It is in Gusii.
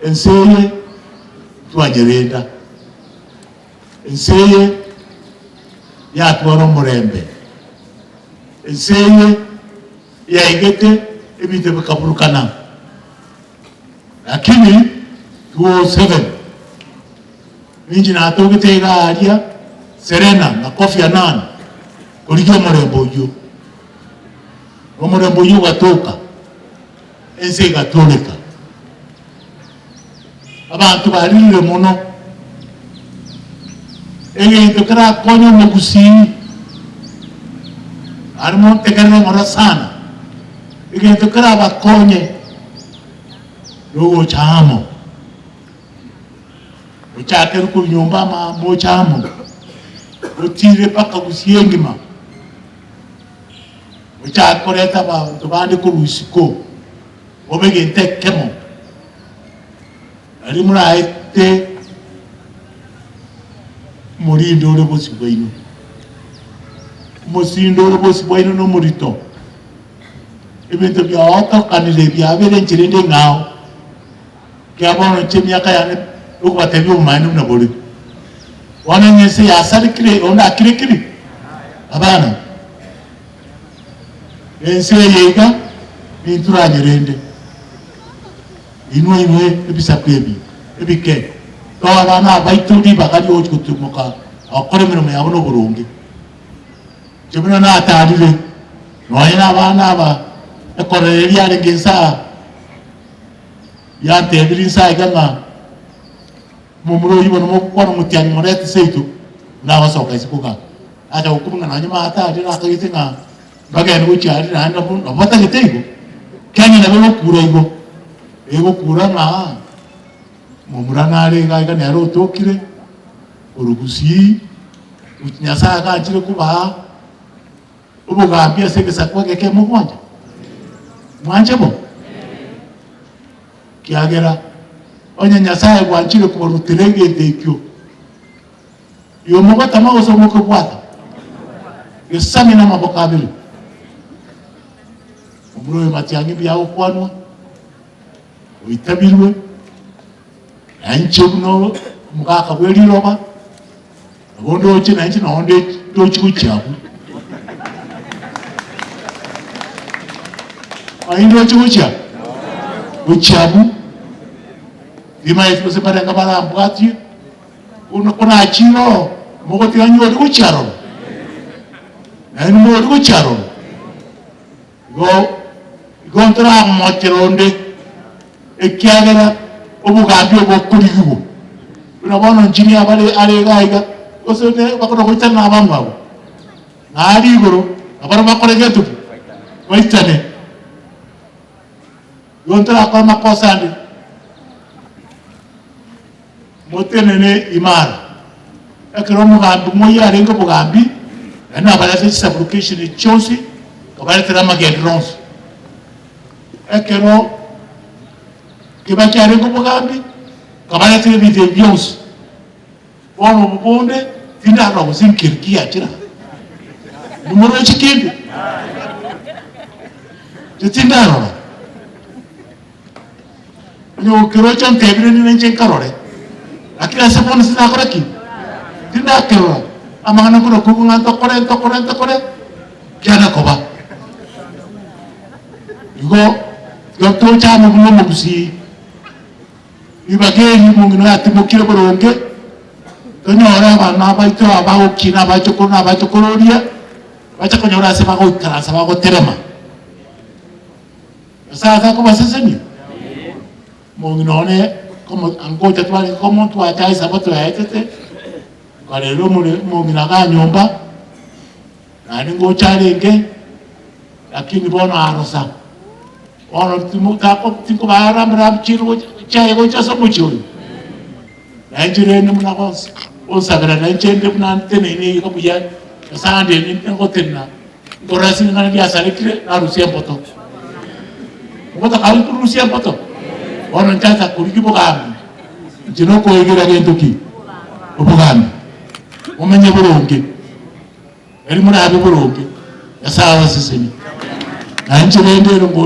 Ense eye twanyerenda, ense eye yatwara omorembe, ense eye yaigete ebinto bikaburukana, lakini 2007 ninche natogete iga aria Serena na Kofi Annan korigia omorembe oyio, omorembe oyio ogatoka. Ense egatoreka. Abanto baririre mono. Egento kerakonye omogusii, aria montegerere ng'ora sana, egento kerabakonye nogocha amo. Ochakerwe korwa nyomba ama moche amo, otire mpaka gusii engima. Ochake koreta abanto bande korwa isiko, bobe egento ekemo, nario moraete omorindi ore bosio bwaino. Omosindo ore bosio bwaino nomorito, ebinto biaotokanire biabeire enchera ende eng'ao, Ekiagera bono inche emiaka yane yokobatebia obomaene buna bore. Bono onye ense yasarekire, onde akire-kiri? Abana, ense eye iga ninturanyerende inwe inwe ebisaku ebi ebike, toe abana abaito ribaga riogochia gotimoka na gokora emeremo yabo noboronge. Inche buna natarire, nonya nabana aba ekorero eria yarenge inse aa, Yantebirie inse aiga ng'a momura oyio bono mogokwana omotiangi morete seito, buna agosoka isiko igaa. Nacha gokumia ng'a nonye maate aria nakagete ng'a mbagende gochia aria naende nabo nabo batagete igo. Kenya nabo egokura igo, egokura ng'a momura nare iga iga nere otokire, korwa gusii, Nyasaye aganchire kobaa. Obogambi ase egesaku egeke mogwancha? Mwanche bo? Ekiagera onye Nyasae bwanchire kobarutera egento ekio, igo mogotama gose mokobwata, gesame namaboko abere. Omura oyo matiang'i mbuya agokwanwa, oitabirwe, na inche buna omogaka bwe riroba. Nabo ndoche nainche nao ndochi gochia abwo. Aye ndoche gochia gochia abwo. Timanyeti gose mbarenga barambwatie, bono konachire oo, mogotiga nyori gochia aroro, naende mori gochia aroro. Igo igo ntoramochere onde, ekiagera obogambi obo okorigigwa. Buna bono nchiria abare are iga iga, gose ne bakona goitana na abamwabo, na aria igoro nabarabwo bakore gento ki? Baitane. Igo ntorakore amakosa ande. Motenene imara. Ekero omogambi moyio arenge obogambi, naende nabarete chisublocation chionsi, nkabaretera amagenderero onsi. Ekero Kibaki arenge obogambi, nkabaretera ebinto ebi bionsi. Bono obo bonde tindarora gose nkeri kiachera. Inwe moroche kende? Inche tindarora. Onye gokerocha ntebire nere inche nkarore, lakini ase bono tindakora ki? Tindakerora. Amang'ana buna koigwa ng'a ntokore ntokore ntokore, kiana koba. Igo igo toche amo buna omogusii, ribaga eri omong'ina oyo atimokire boronge, tonyore abana baito aba bagokina abachokoro na abachokororia, bache konyora ase bagoikaransa bagoterema. Nyasae takobasesenia? Omong'ina one komo ngocha twarenge komo ntwacha esabato yaetete, nkarera omore omong'ina igaa nyomba, naende ngocha arenge, lakini bono arosa. Bono timo tako tinkobaa rambi rambi chire gocha chiaye gocha ase omochie oyo. Na inche rende buna gons gonsabera na inche inde buna nteneine iga buya, Nyasae andende ngotenena. Nkorora ase ring'ana riasarekire, narusia emboto. Ogotaka korusia emboto? Bono nchacha korigia obogambi, inche nokoegera gento ki? Obogambi. Momenye boronge, eri morabe boronge, Nyasae abasesenie. Na inche rende ero.